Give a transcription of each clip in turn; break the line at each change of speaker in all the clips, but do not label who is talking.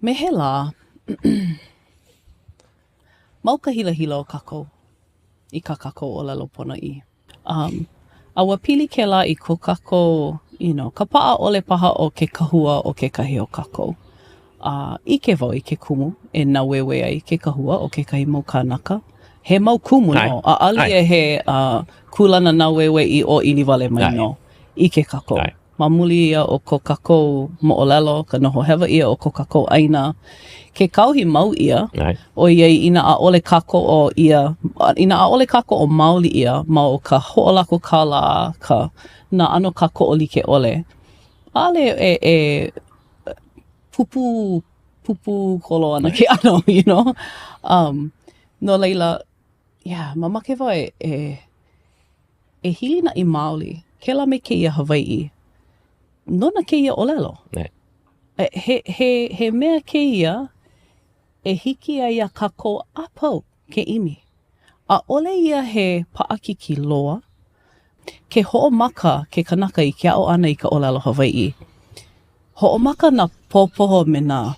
Me he lā, mau ka hilahila o kākou i kā kākou ʻōlelo ponoʻī. Um, a ua pili kēlā i ko kākou, you know, ka paʻa ʻole paha o ke kahua o kekahi o kākou. A ʻike wau i ke kumu e nāueue ai ke kahua o kekahi mau kānaka. He mau kumu nō, ʻaʻole ia he uh, kūlana nāueue i ʻōʻili wale mai nō. ʻIke kākou. Ma muli ia o ko kākou moʻolelo, ka noho hewa ʻia o ko kākou ʻāina, ke kāohi mau ʻia, ʻoiai inā ʻaʻole kākoʻo ʻia, inā ʻaʻole kākoʻo maoli ʻia ma o ka hoʻolako kālā, ka nā ʻano kākoʻo like ʻole, ʻaʻole e, e pupū, pupū kolo ana ke ʻano, you know? Um, no laila, yeah, mamake wau e, e E hilinaʻi maoli kēlā me kēia Hawaiʻi nona kēia ʻōlelo. He, he, he mea kēia e hiki ai iā kākou a pau ke ʻimi. ʻAʻole ia he paʻakikī loa. Ke hoʻomaka ke kanaka i ke aʻo ʻana i ka ʻōlelo Hawaiʻi, hoʻomaka nā popoho me nā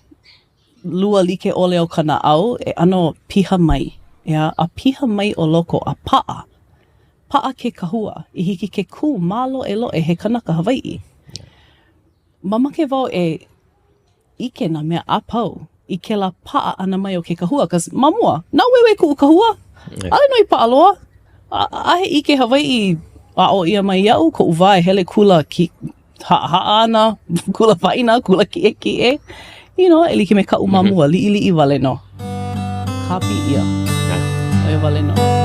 lua like ʻole o ka naʻau e ʻano piha mai, ʻeā, a piha mai ʻo loko a paʻa. Paʻa ke kahua i hiki ke kū māloʻeloʻe he kanaka Hawaiʻi. Mamake wau e ʻike nā mea a pau i kēlā paʻa ʻana mai o ke kahua, 'cause ma mua, nāueue kuʻu kahua, ʻaʻole nō i paʻa loa. ʻAʻahe ʻike Hawaiʻi aʻo ʻia mai iaʻu, koʻu wā e hele kula ki haʻahaʻa ana, kula waena, kula kiʻekiʻe, you know, e like me kaʻu ma mua, liʻiliʻi wale nō. Kāpī ʻia. ʻO ia wale nō.